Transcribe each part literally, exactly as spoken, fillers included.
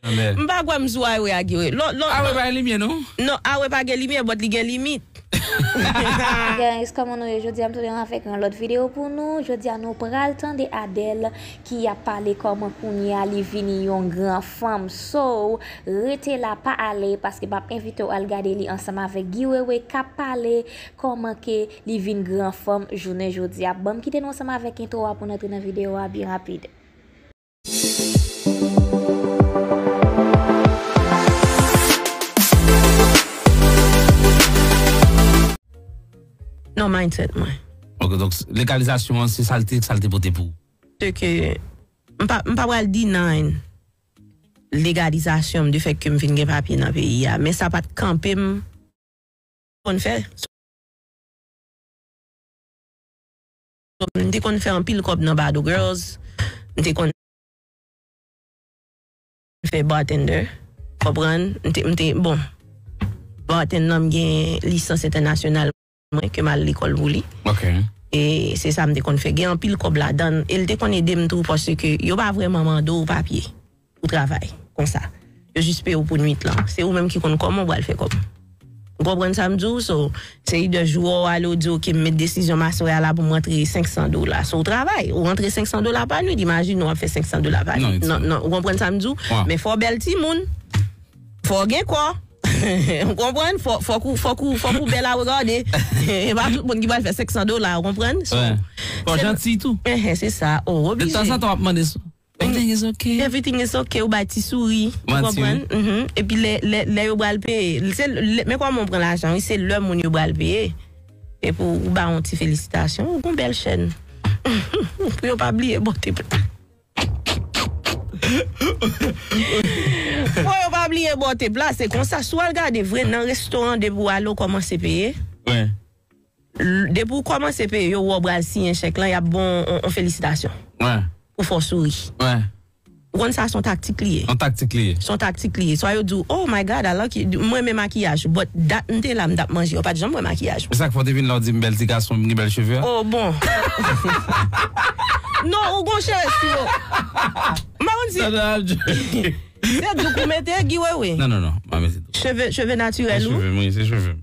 M pa kwè m sou highway a, Guy Wewe. Lò, lò, highway pa gen limyè, non? Non, highway pa gen limyè, but li gen limit. Guys, kòman nou ye? Jodi a m tounen avèk yon lòt videyo pou nou. Jodi a nou pral tande Adele ki ap pale kòman kounye a li vini yon gran fanm. So, rete la, pa ale, paske m ap envite w al gade li ansanm avèk Guy Wewe k ap pale kòman ke li vin gran fanm jounen jodi a. Ban m kite nou ansanm avèk entwo a pou n antre nan videyo a byen rapid. Non, mindset mwen. Ok, donk legalizasyon an, se sa l te, sa l te pote pou ou? Se ke m pa, m pa pral deny legalizasyon m, de fèt ke m vin gen papye nan peyi a, men sa pa t kanpe m konn fè. M te konn fè anpil kòb nan Bado Girls. M te konn fè bartender. Konprann? M te, m te, bon, bartend lan, m gen lisans entènasyonal mwen ke m al lekòl pou li. Ok. E se sa m te konn fè. Gen anpil kòb ladan l. E l te konn ede m tou paske yo pa vrèman mande w papye pou travay konsa. Yo jis peye w pou nwit lan. Se ou menm ki konn kòman w pral fè kòb. Ou konprann sa m di w? So, se either jou w ale, w di, "Ok, m met desizyon m aswè a la pou m rantre senk san dola." So, w travay, ou rantre senk san dola pa nwit, imajine w ap fè senk san dola pa nwit. Non, non, ou konprann sa m di w? Men fò w bèl timoun. Fò w gen kò. Ou konprann? Fò, fòk ou, fòk ou, fòk ou bèl a regade. E pa tout moun ki pral fè senk san dola, ou konprann? So, fò w janti tou. Enhen, se sa. Oh, oblije. De tanzantan w ap mande sou. Everything is okay. Everything is okay. Ou bay ti souri. Ou konprann? Mhm. Epi lè, lè, lè yo pral peye, se lè, men kòman w pran lajan, wi, se lè moun yo pral peye. Epi ou ba yon ti felisitasyon. Ou gon bèl chèn. Pou yo pa bliye bòte pla. Pou yo pa bliye bòte pla, se konsa. Si w al gade vre, nan restoran, depi w ale, w kòmanse peye. Depi w kòmanse peye, yo wè w pral siyen chèk lan, y ap ba w on, on felisitasyon. Pou fè w souri. Ou konn sa, se yon taktik li ye. Yon taktik li ye. Se yon taktik li ye. Swa yo di w, "Oh my God, I like you." M renmen makiyaj ou, but dat m te la, m t ap manje, yo pa t janm wè makiyaj mwen. Se sa k fè w te vin la, w di m bèl ti gason, m gen bèl cheve a? Oh, bon. Non, ou gon cheve sou ou. M pa konn si se douk ou mete, Guy Wewe. Non, non, non, m pa mete douk. Cheve, cheve natirèl ou? Cheve m, wi, se cheve m.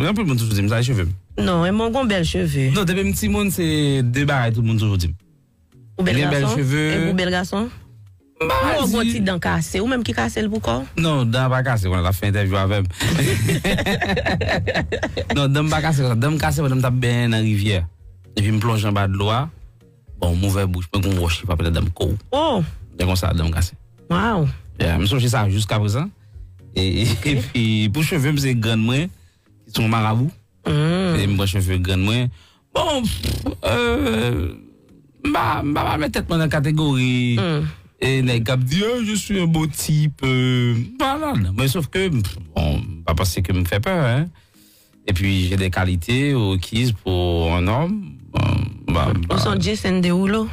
Anpil moun toujou di m sa, e cheve m. Non, e mwen gon bèl cheve. Non, depi m timoun, se de bagay tout moun toujou di m. Ou bèl gason? Gen bèl cheve. E ou bèl gason? M pa di. Ou gon ti dan kase, ou menm ki kase l pou kò w? Non, dan pa kase, kounye a l ap fè entèvyou avè m. Non, dan m pa kase konsa. Dan m kase pandan m t ap benyen nan rivyè. Epi m plonje anba dlo a. Bon, m ouvè bouch mwen, gon wòch ki frape nan dan m, kow. Oh! Se konsa dan m kase. Wow! Yeah, m sonje sa jiska prezan. E, epi, pou cheve m, se grann mwen, ki se yon marabou. E m pran cheve grann mwen. Bon, pff, euh, m pa, m pa, pa met tèt mwen nan kategori e nèg k ap di, "Oh, je suis un beau type." Euh, m pa ladan. Men sòf ke, bon, m pa panse ke m fè pè, hein. Epi, j'ai des qualités requises pour un homme. Bon, m pa, m pa. Ou se yon Jason Derulo?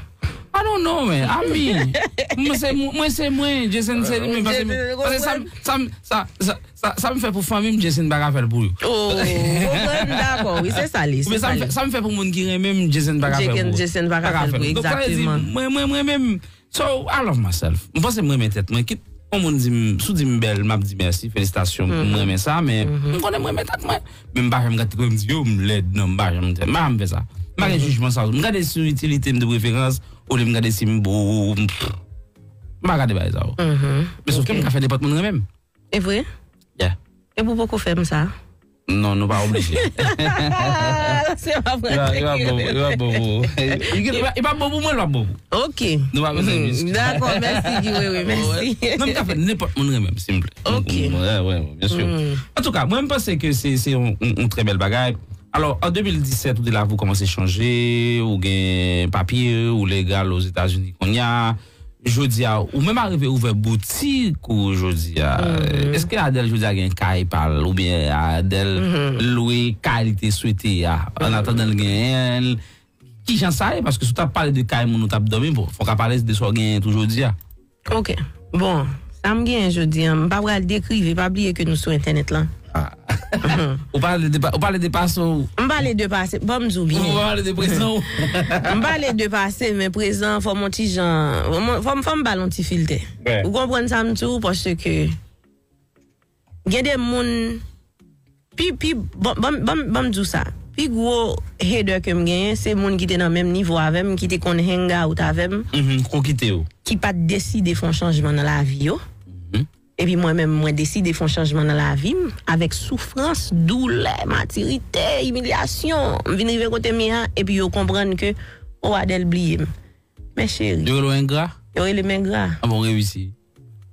I don't know, man. I mean, mwen se, mwen se mwen, Jason se li menm. Paske, paske sa, sa, sa, sa, sa, sa m fè pou fanmi m, Jason pa ka fè l pou yo. Oh, m dakò, wi, se sa li, se sa li. Sa m fè pou moun ki renmen m, Jason pa ka fè l pou yo. Jason pa ka fè l pou yo, egzakteman. Donk, sa vle di, mwen, mwen, mwen menm, so, I love myself. M panse m renmen tèt mwen, kit yon moun di m, si w di m bèl, m ap di mèsi, felisitasyon, m renmen sa, men m konnen m renmen tèt mwen. Men m pa janm gade tèt mwen, m di, "Yo, m lèd." Non, m pa janm, m pa janm fè sa. M pa gen jijman sa. M gade sou itilite m de preferans, olye m gade si m bo, m, m pa gade bagay sa yo. Men sòf ke m ka fè nenpòt moun renmen m. E vre? Yeah. Epi w poko fè m sa? Non, nou pa oblije. Se pa vrè. Li pa, li pa bon, li pa bon pou ou. Li, li pa, li pa bon pou mwen, li pa bon pou ou. Ok. Nou pa bezwen riske. Dakò, mèsi, Guy Wewe, mèsi. Non, m ka fè nenpòt moun renmen m, si m vle. Ok. Wi, wi, wi, byen si. Antouka, mwen, m panse ke se, se yon, yon, yon trè bèl bagay. Alò, an de mil disèt, ou te la pou kòmanse chanje, ou gen papye, ou legal Ozetazini kounye a. Jodi a, ou menm arive ouvè boutik ou jodi a. Èske Adele jodi a gen kay pa l oubyen Adele lwe kay li te swete a? An atandan l genyen l, kijan sa ye? Paske si w t ap pale de kay moun ou t ap dòmi, bon, fò w ka pale de sa w genyen tou jodi a. Ok. Bon, sa m genyen jodi a, m pa pral dekrive, pa bliye ke nou sou entènèt lan. Ah. Ou pale de pa- ou pale de pase w. M pale de pase, ban m di w byen. Ou pale de prezan w. M pale de pase, men prezan, fò m on ti jan, fò m, fò m, fò m ba l on ti filtè. Ou konprann sa m di w, paske gen de moun, pi, pi, ban, ban, ban, ban m di w sa. Pi gwo hater ke m genyen, se moun ki te nan menm nivo avè m, ki te konn hang out avè m, Mhm, ko kite yo. Ki pa t deside fè yon chanjman nan lavi yo. Mhm. Epi mwen menm, mwen deside fè yon chanjman nan lavi m, avèk soufrans, doulè, matirite, imilyasyon. M vin rive kote m ye a, epi yo konprann ke, o, Adèle bliye m. Men cheri. Yo rele w engra? Yo rele m engra. A bon, w reyisi.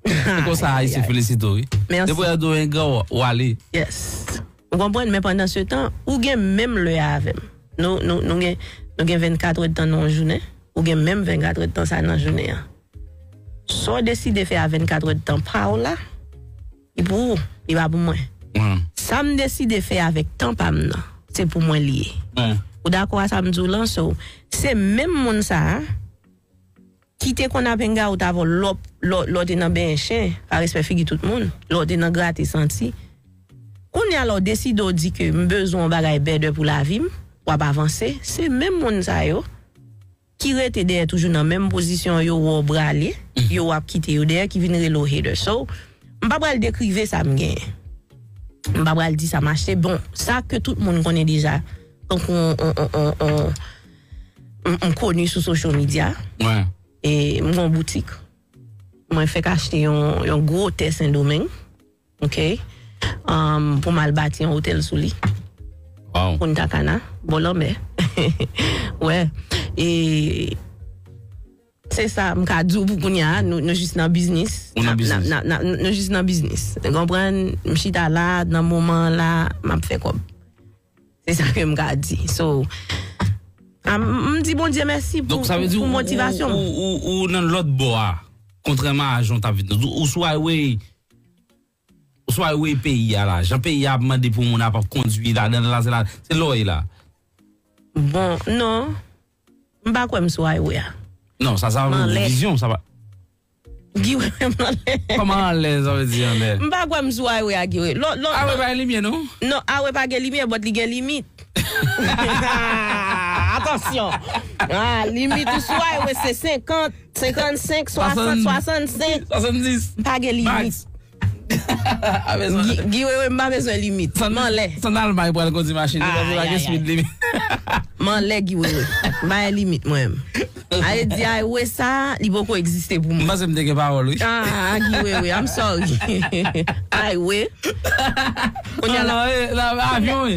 Se konsa Ayisyen felisite w, wi. Mèsi. Depi yo di w engra, w, w ale. Yes. Ou konprann, men pandan se tan, ou gen menm lè avè m. Nou, nou, nou gen, nou gen vennkat èdtan nan yon jounen. Ou gen menm vennkat èdtan sa nan jounen an. Sa w deside fè a vennkat èdtan pa w la, li pou ou, li pa pou mwen. Sa m deside fè avèk tan pa m nan, se pou mwen li ye. Ou dakò a sa m di w lan? So, se menm moun sa a ki te konn ap hang out avè w lè w, lè w, lè w te nan benyen chen, pa respè figi tout moun, lè w te nan grate santi. Kounye a la w deside w di ke m bezwen yon bagay better pou lavi m, w ap avanse, se menm moun sa yo ki rete dèyè toujou nan menm pozisyon yo, wè w brale, yo w ap kite yo dèyè, ki vin rele w hater. So, m pa pral dekrive sa m genyen. M pa pral di sa m achte. Bon, sa ke tout moun konnen deja, tankou on, on, on, on, on, m, m koni sou social media. E m gon boutik. Mwen fèk achte yon, yon gwo tè Sendomeng. Ok. Um, pou m al bati yon otèl sou li. Punta Cana, bò lanmè. Wè. E se sa m ka di w pou kounye a. Nou, nou jis nan biznis. Ou nan biznis. Nou jis nan biznis. Ou konprann? M chita la, nan moman an la, m ap fè kòb. Se sa ke m ka di. So, a, m, m di Bondye mèsi pou, pou, pou motivasyon. Ou, ou, ou, ou nan lòt bò a, kontrèman a jan w t ap viv. Ou, ou sou highway, ou sou highway peyi a la. Jan peyi a ap mande pou moun ap, ap kondui ladan l la, se la, se lòy la. Bon, non. M pa kwè m sou highway a. Non, sa, sa vizyon, sa pa. Giwe, m anlè. Kòman anlè, sa vle di anlè? M pa kwè m sou highway a, Giwe. Lò, lò, highway pa gen limyè, non? Non, highway pa gen limyè, but li gen limit. Atansyon. Ah, limit ou sou highway se senkant, senkannsenk, swasant, swasannsenk. Swasanndis. Pa gen limit. Max. Gi-, Giwewe, m pa bezwen limit. M anlè. Sandal may pral kondui machin li, paske pa gen speed limit. M anlè, Giwewe. M pa gen limit mwen menm. Ale di highway sa, li poko egziste pou mwen. M panse m te gen pawòl, wi. Ah, Giwewe, I'm sorry. Highway. Kounye a la,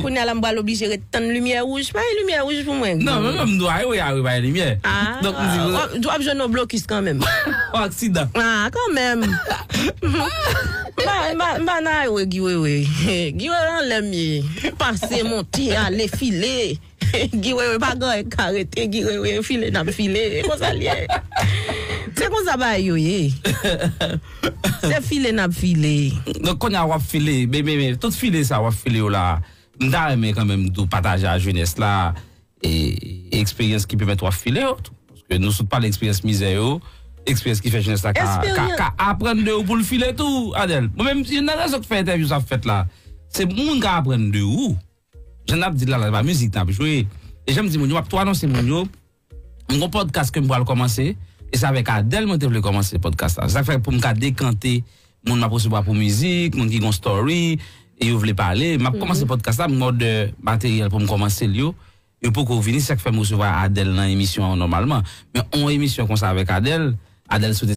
kounye a la, m pral oblije ret tann limyè wouj. Pa gen limyè wouj pou mwen. Non, men m di highway, highway pa gen limyè. Ah, donk, m di, w ap jwenn yon blokis kanmenm. Yon aksidan. Ah, kanmenm. M pa, m pa, m pa nan highway, Giwewe. Giwewe anlè m ye. Pase, monte, ale, file. Giwewe pa gen anyen k ka rete, Giwewe file n ap file. E konsa l ye. Se konsa bagay yo ye. Se file n ap file. Donk, kounye a w ap file, men, men, men, tout file sa w ap file yo la, m ta renmen kanmenm tou pataje a jenès la, e, e eksperyans ki pèmèt w ap file yo tou. Paske nou sot pale eksperyans mizè yo, eksperyans ki fè jenès la ka, ka, ka aprann de ou pou l file tou, Adèl. Mwen menm, youn nan rezon k fè entèvyou sa ap fèt la, se moun ka aprann de ou. Jan n ap di l la, la, se pa mizik n ap jwe. E jan m di moun yo, m ap tou anonse moun yo, m gon pòdkas ke m pral kòmanse, e se avèk Adèl mwen te vle kòmanse pòdkas la. Se sa k fè pou m ka dekante moun m ap resevwa pou mizik, moun ki gon story, e yo vle pale. M ap kòmanse pòdkas la, m gen òdè materyèl pou m kòmanse l yo. Yo poko vini, se sa k fè m resevwa Adèl nan emisyon an nòmalman. Men yon emisyon konsa avèk Adèl, Adèl swete